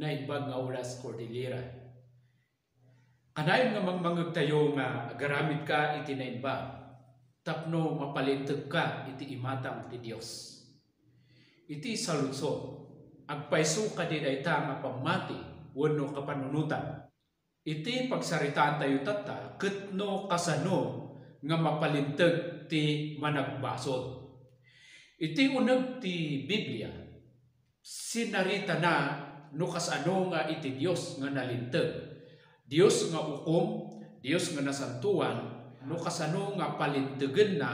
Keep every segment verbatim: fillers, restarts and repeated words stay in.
Naimbag nga Oras Cordillera. Kanayon nga mangmangegtayo nga agaramidka iti naimbag tapno mapalintegka iti imatang ti Dios. Iti saludsod, agpayso kadi dayta nga pammati wenno kapanunotan? Iti pagsaritaantayo tatta, ket no kasano nga mapalinteg ti managbasol. Iti uneg ti Biblia, sinaritana no kasano nga iti Dios nga nalinteg. Dios nga ukom, Dios nga nasantoan, no kasano nga palintegenna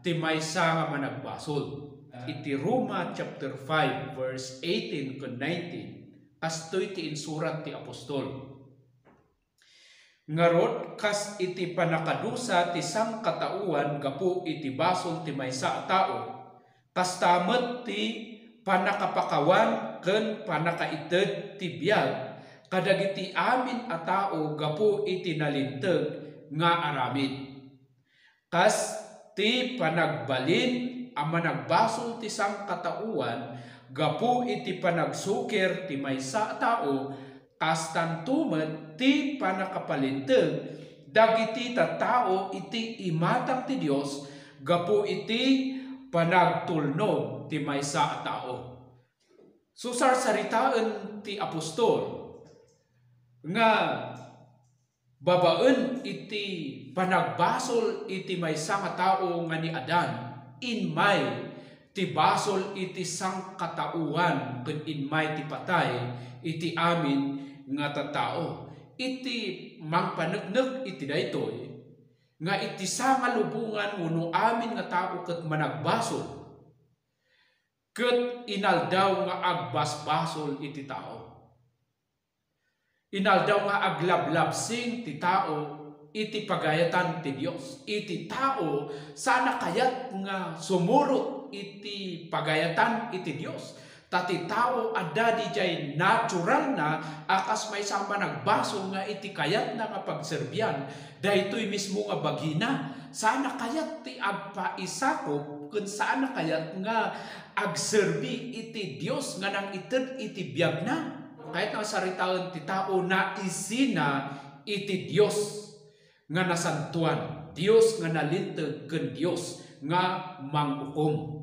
ti maysa nga managbasol. Iti Roma chapter five, verse eighteen ken nineteen, kastoy ti insurat ti apostol. Ngarud, kas iti pannakadusa ti sangkataoan gapu iti basol ti maysa a tao, kasta met ti pannakapakawan ken pannakaited ti biag kadagiti amin a tao gapu iti nalinteg nga aramid. Kas ti panagbalin a managbasol ti sangkataoan gapu iti panagsukir ti maysa a tao, kastanto met ti pannakapalinteg dagiti tattao iti imatang ti Dios gapu iti panagtulnog ti maysa a tao. So, sarsaritaen ti apostol nga babaen iti panagbasol iti maysa nga tao nga ni Adan, inmay ti basol iti sangkataoan ken inmay ti patay iti amin nga tattao. Iti mangpaneknek iti daytoy, nga iti sangalubongan wenno amin nga tao ket managbasol, ket inaldaw nga agbasbasol iti tao. Inaldaw nga aglablabsing ti tao iti pagayatan ti Dios. Iti tao, saan a kayat nga sumurot iti pagayatan iti Dios. Ta ti tao, adda didiay naturalna a kas maysa a managbasol nga iti kayatna nga pagserbian, daytoy mismo nga bagina. Saan a kayat ti agpaisakop ken saan a kayat nga agserbi iti Dios nga nangited iti biagna. Kayat nga saritaen ti tao, naisina iti Dios nga nasantoan, Dios nga nalinteg ken Dios nga mangukom.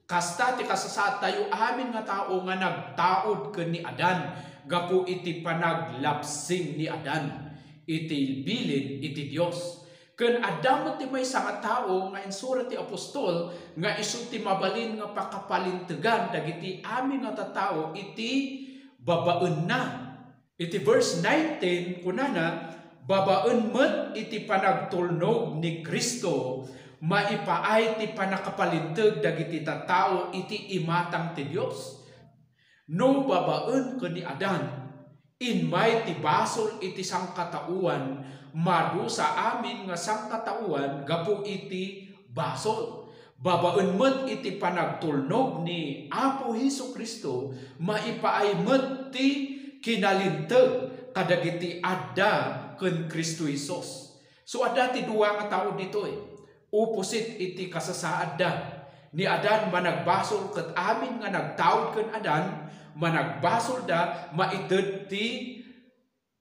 Kasta ti kasasaadtayo amin nga tao nga nagtaud ken ni Adan gapu iti panaglabsing ni Adan iti bilin iti Dios. Ken adda met ti maysa nga tao nga insura ti apostol nga isu ti mabalin nga pakapalintegan dagiti amin nga tattao iti babaenna. Iti verse nineteen, kunana, "Babaen met iti panagtulnog ni Cristo, maipaay ti pannakapalinteg dagiti tattao iti imatang ti Dios." No babaen ken ni Adan, inmay ti basol iti sangkataoan, madusa amin nga sangkataoan gapu iti basol. Babaen met iti panagtulnog ni Apo Jesu-Cristo, maipaay met ti kinalinteg kadagiti adda ken Cristo Jesus. So, adda ti dua nga tao ditoy. Opposite iti kasasaadda. Ni Adan managbasol ket amin nga nagtaud ken Adan, managbasolda, maited ti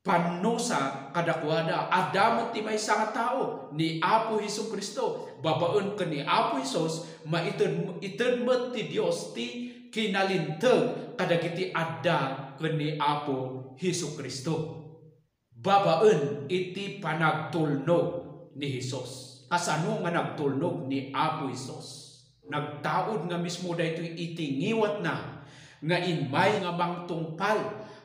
pannusa kadakuada. Adda met ti maysa nga tao, ni Apo Jesu-Cristo. Babaen ken ni Apo Jesus, maited, ited met ti Dios ti kinalinteg kadagiti adda ken ni Apo Jesu-Cristo. Babaen iti panagtulnog ni Jesus. Kasano nga nagtulnog ni Apo Jesus? Nagtaud nga mismo daytoy iti ngiwatna nga inmay nga mangtungpal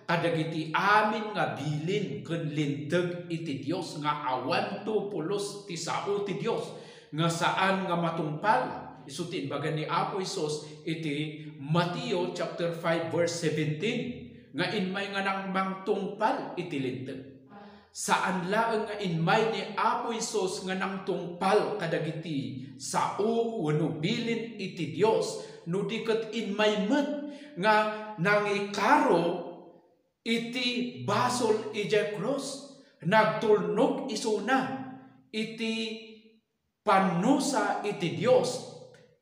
kadagiti amin nga bilin ken linteg iti Dios nga awanto pulos ti sao ti Dios nga saan nga matungpal. Isu ti imbaga ni Apo Jesus iti Mateo chapter five verse seventeen, nga inmay nga nang mangtungpal iti linteg. Saan laeng nga inmay ni Apo Jesus nga nangtungpal kadagiti sao wenno bilin iti Dios, no di ket inmay met nga nangikaro iti basol idiay krus. Nagtulnog isuna iti pannusa iti Dios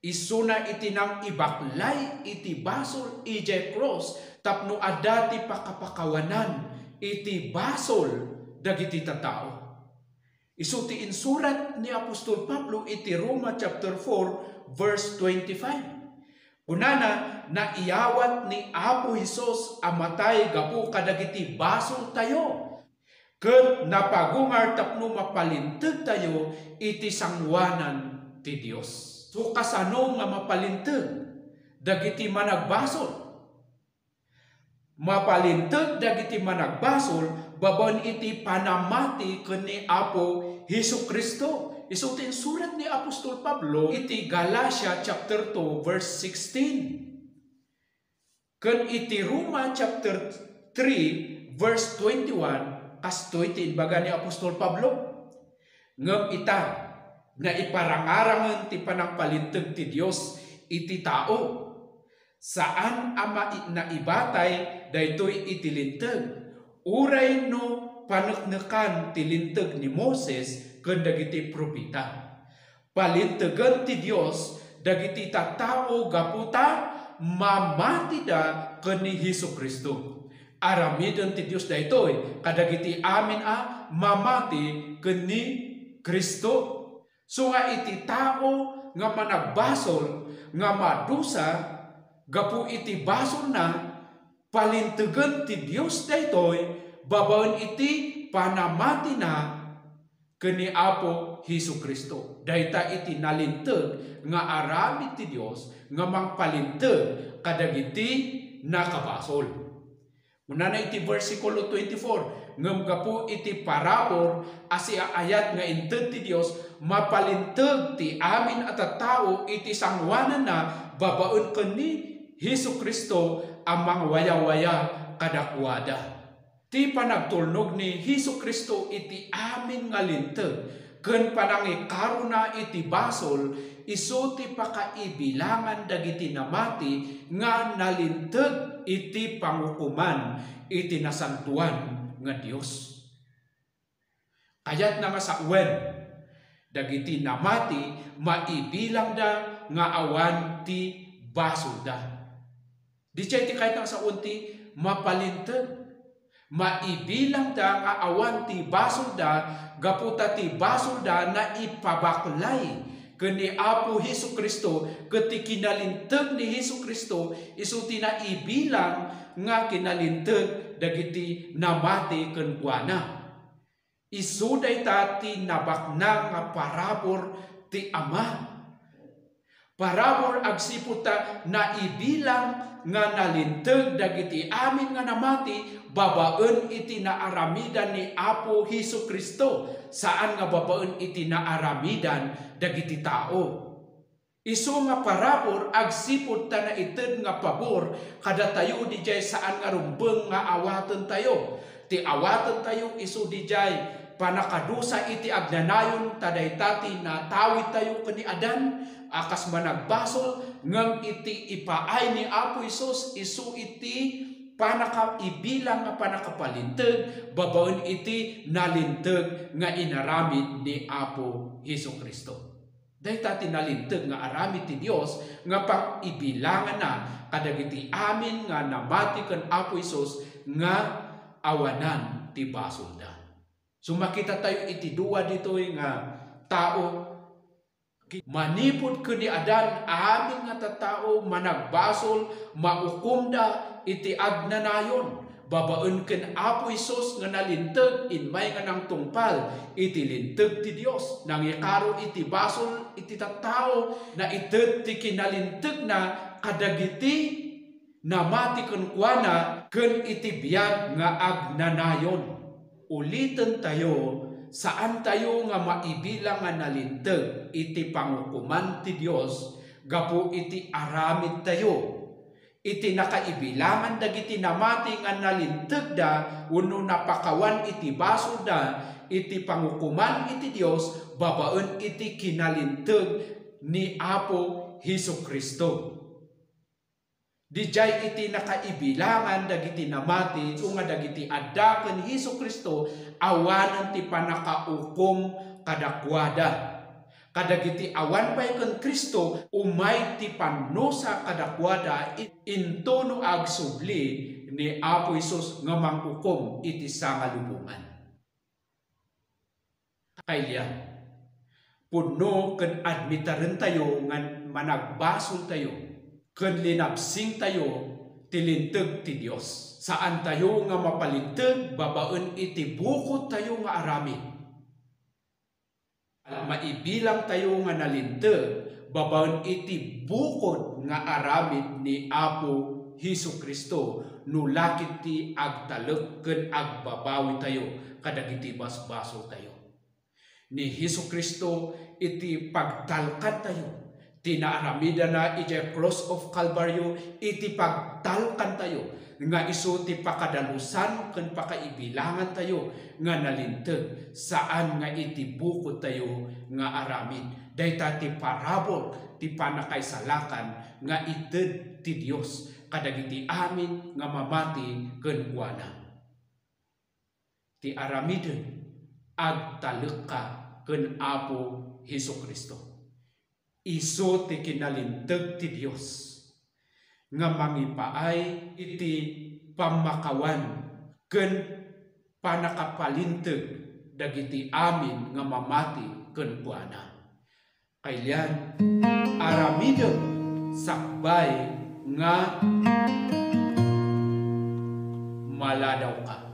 Isuna iti nangibaklay iti basol idiay krus tapno adda ti pakapakawanan iti basol dagiti tattao. Isu ti insurat ni apostol Pablo iti Roma chapter four, verse twenty-five. Kunana, naiyawat ni Apo Jesus a matay gapu kadagiti basoltayo, ket napagungar tapno mapalintegtayo iti sangoanan ti Dios. So, kasano nga mapalinteg dagiti managbasol? Mapalinteg dagiti managbasol babaen iti panamati ken ni Apo Jesu-Cristo. Isu ti insurat ni apostol Pablo iti Galacia chapter two, verse sixteen. Ken iti Roma chapter three, verse twenty-one, kastoy ti imbaga ni apostol Pablo. Ngem ita, naiparangarangen ti panangpalinteg ti Dios iti tao. Saan a mai-, naibatay daytoy iti linteg, uray no paneknekan ti linteg ni Moses ken dagiti propeta. Palintegen ti Dios dagiti tattao gapu ta mamatida ken ni Jesu-Cristo. Aramiden ti Dios daytoy kadagiti amin a mamati ken ni Cristo. So nga iti tao nga managbasol nga madusa gapu iti basolna, palintegen ti Dios daytoy babaen iti panamatina ken ni Apo Jesu-Cristo. Dayta iti nalinteg nga aramid ti Dios nga mangpalinteg kadagiti nakabasol. Kunana iti bersikulo twenty-four, "Ngem gapu iti parabur a siaayat nga inted ti Dios, mapalinteg ti amin a tattao iti sangoananna babaen ken ni Jesu-Cristo a mangwayawaya kadakuada." Ti panagtulnog ni Jesu-Cristo iti amin nga linteg ken panangikarona iti basol, isu ti pakaibilangan dagiti namati nga nalinteg iti pangukoman iti nasantoan nga Dios. Kayatna nga sawen, dagiti namati maibilangda nga awan ti basolda. Diay ti kayatna nga sawen ti mapalinteg. Maibilangda nga awan ti basolda gapu ta ti basolda naipabaklay ken ni Apo Jesu-Cristo, ket ti kinalinteg ni Jesu-Cristo isu ti naibilang nga kinalinteg dagiti namati kenkuana. Isu dayta ti nabaknang nga parabur ti Ama. Parabur agsipud ta naibilang nga nalinteg dagiti amin nga namati babaen iti naaramidan ni Apo Jesu-Cristo, saan nga babaen iti naaramidan dagiti tao. Isu nga parabur agsipud ta naited nga pabor kadatayo diay saan nga rumbeng nga awatentayo. Ti awatentayo isu diay panakadusa iti agnanayon, ta dayta ti natawidtayo ken ni Adan a kas managbasol, ngem iti ipaay ni Apo Jesus isu iti panakaibilang nga panakapalinteg babaen iti nalinteg nga inaramid ni Apo Jesu-Cristo. Dayta ti nalinteg nga aramid ti Dios nga pang-ibilanganna kadagiti amin nga namati ken Apo Jesus nga awanan ti basolda. So, makitatayo iti dua ditoy nga tao. Manipud ken ni Adan, amin nga tattao managbasol, maukomda iti agnanayon. Babaen ken Apo Jesus nga nalinteg, immay nga nangtungpal iti linteg ti Dios, nangikaro iti basol iti tattao, naited ti kinalintegna kadagiti namati kenkuana ken iti biag nga agnanayon. Ulitentayo, saantayo nga maibilang nga nalinteg iti pangukoman ti Dios gapu iti aramidtayo. Iti nakaibilangan dagiti namati nga nalintegda wenno napakawan iti basolda iti pangukoman iti Dios babaen iti kinalinteg ni Apo Jesu-Cristo. Didiay iti nakaibilangan dagiti namati, isu nga dagiti adda ken Jesu-Cristo, awanen ti pannakaukom kadakuada. Kadagiti awan pay ken Cristo, umay ti pannusa kadakuada, intono agsubli ni Apo Jesus nga mangukom iti sangalubongan. Kailian, pudno ken admitarentayo nga managbasoltayo ken linabsingtayo ti linteg ti Dios. Saantayo nga mapalinteg babaen iti bukodtayo nga aramid. Maibilangtayo nga nalinteg babaen iti bukod nga aramid ni Apo Jesu-Cristo no lakit ti agtalek ken agbabawitayo kadagiti basbasoltayo. Ni Jesu-Cristo iti pagtalkantayo, ti naaramidana idiay cross of Calvario iti pagtalkantayo, nga isu ti pakadalusan ken pakaibilangantayo nga nalinteg, saan nga iti bukodtayo nga aramid. Dayta ti parabur ti pannakaisalakan nga ited ti Dios kadagiti amin nga mamati kenkuana. Ti aramiden, agtalekka ken Apo Jesu-Cristo. Isu ti kinalinteg ti Dios nga mangipaay iti pammakawan ken pannakapalinteg dagiti amin nga mamati kenkuana. Kailian, aramidek sakbay nga maladawka.